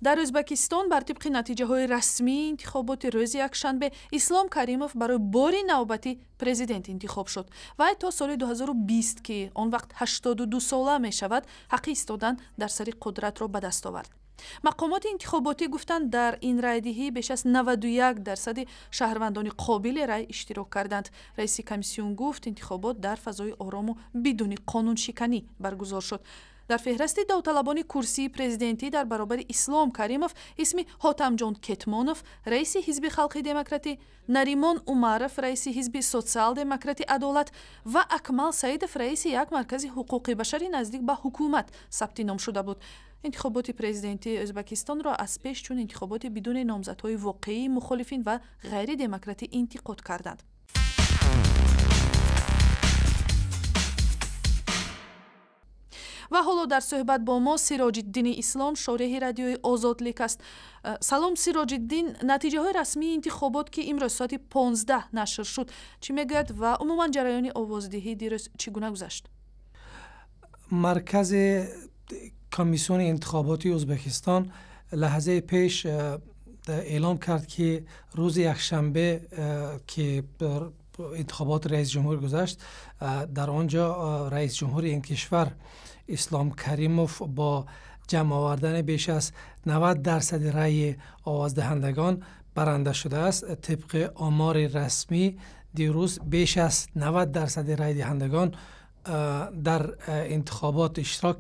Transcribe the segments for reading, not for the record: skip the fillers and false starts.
Дар Ӯзбекистон бар тибқи натиҷаҳои расмии интихоботи рӯзи якшанбе Ислом Каримов барои бори навбатӣ президент интихоб шуд. Вай то соли 2020, ки он вақт 82 сола мешавад, ҳаққи истодан дар сари қудратро ба даст овард. Мақомоти интихоботӣ гуфтанд, дар ин райдиҳӣ беш аз 91% шаҳрвандони қобили рай иштирок карданд. Раиси комиссион гуфт, интихобот дар фазои орому бидуни қонуншиканӣ баргузор шуд. Дар феҳрасти довталабони курсии президентӣ дар баробари Ислом Каримов исми Ҳотамҷон Кетмонов, раиси Ҳизби халқи демократӣ, Наримон Умаров, раиси Ҳизби социал-демократи Адолат, ва Акмал Саидов, раиси як маркази ҳуқуқи башари наздик ба ҳукумат, сабти ном шуда буд. Интихоботи президентии Ӯзбекистонро аз пеш чун интихоботи бидуни номзадҳои воқеии мухолифин ва ғайридемократӣ интиқод карданд. Ва ҳоло дар суҳбат бо мо Сироҷиддини Ислом, шореҳи радиои Озодлик аст. Салом, Сироҷиддин. Натиҷаҳои расмии интихобот, ки имрӯз соати 15 нашр шуд, чӣ мегӯяд ва умуман ҷараёни овоздиҳӣ дирӯз чӣ гуна гузашт? Маркази комиссиони интихоботи Ӯзбекистон лаҳзаи пеш эълом кард, ки рӯзи якшанбе, ки интихоботи раис ҷумҳур гузашт, дар он ҷо раис ҷумҳури ин кишвар Ислом Каримов бо ҷамъ овардани беш аз 90% раъи овоздиҳандагон баранда шудааст. Тибқи омори расмӣ, дирӯз беш аз 90% раъйдиҳандагон дар интихобот иштирок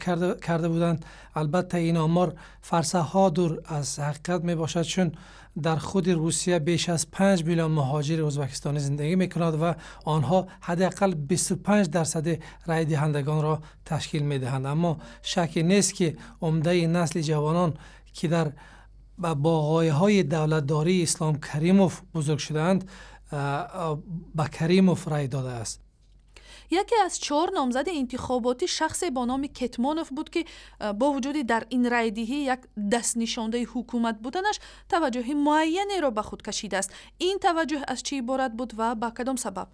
карда буданд. Албатта, ин омор фарсаҳо дур аз ҳақиқат мебошад, чун дар худи Русия беш аз 5 миллион муҳоҷири ӯзбекистонӣ зиндагӣ мекунад ва онҳо ҳадди ақал 25% раъйдиҳандагонро ташкил медиҳанд. Аммо шакке нест, ки умдаи насли ҷавонон, ки дар бо ғояҳои давлатдории Ислом Каримов бузург шудаанд, ба Каримов рай додааст. Яке аз чор номзади интихоботӣ шахсе бо номи Кетмонов буд, ки бо вуҷуди дар ин райдиҳӣ як дастнишондаи ҳукумат буданаш таваҷҷӯҳи муайянеро ба худ кашидааст. Ин таваҷҷӯҳ аз чӣ иборат буд ва ба кадом сабаб?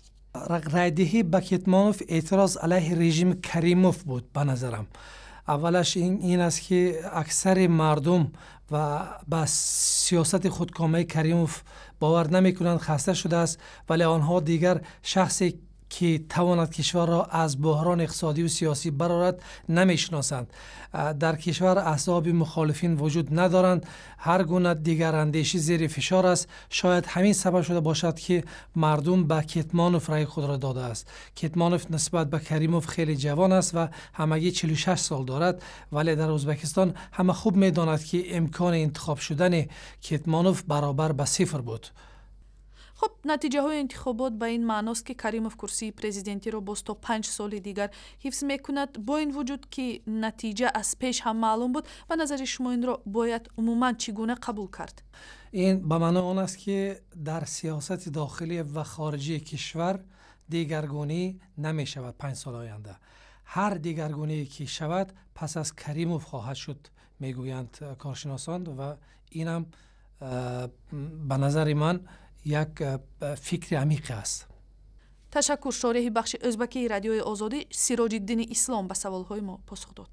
Райдиҳӣ ба Кетмонов эътироз алайҳи режими Каримов буд, ба назарам. Аввалаш ин аст, ки аксари мардум ва ба сиёсати худкомаи Каримов бовар намекунанд, хаста шудааст, вале онҳо дигар шахсе, ки тавонад кишварро аз буҳрони иқтисодию сиёсӣ барорад, намешиносанд. Дар кишвар аҳзоби мухолифин вуҷуд надоранд, ҳар гуна дигарандешӣ зери фишор аст. Шояд ҳамин сабаб шуда бошад, ки мардум ба Кетмонов раъи худро додааст. Кетмонов нисбат ба Каримов хеле ҷавон аст ва ҳамагӣ 46 сол дорад, вале дар Ӯзбекистон ҳама хуб медонад, ки имкони интихоб шудани Кетмонов баробар ба сифр буд. Хуб, натиҷаҳои интихобот ба ин маъност, ки Каримов курсии президентиро боз то 5 соли дигар ҳифз мекунад. Бо ин вуҷуд, ки натиҷа аз пеш ҳам маълум буд, ба назари шумо инро бояд умуман чӣ гуна қабул кард? Ин ба маънои он аст, ки дар сиёсати дохилӣ ва хориҷии кишвар дигаргунӣ намешавад 5 соли оянда. Ҳар дигаргуние ки шавад, пас аз Каримов хоҳад шуд, мегӯянд коршиносон, ва инам ба назари ман як фикри амиқе аст. Ташаккур. Шореҳи бахши ӯзбакии Радиои Озодӣ Сироҷиддини Ислом ба саволҳои мо посух дод.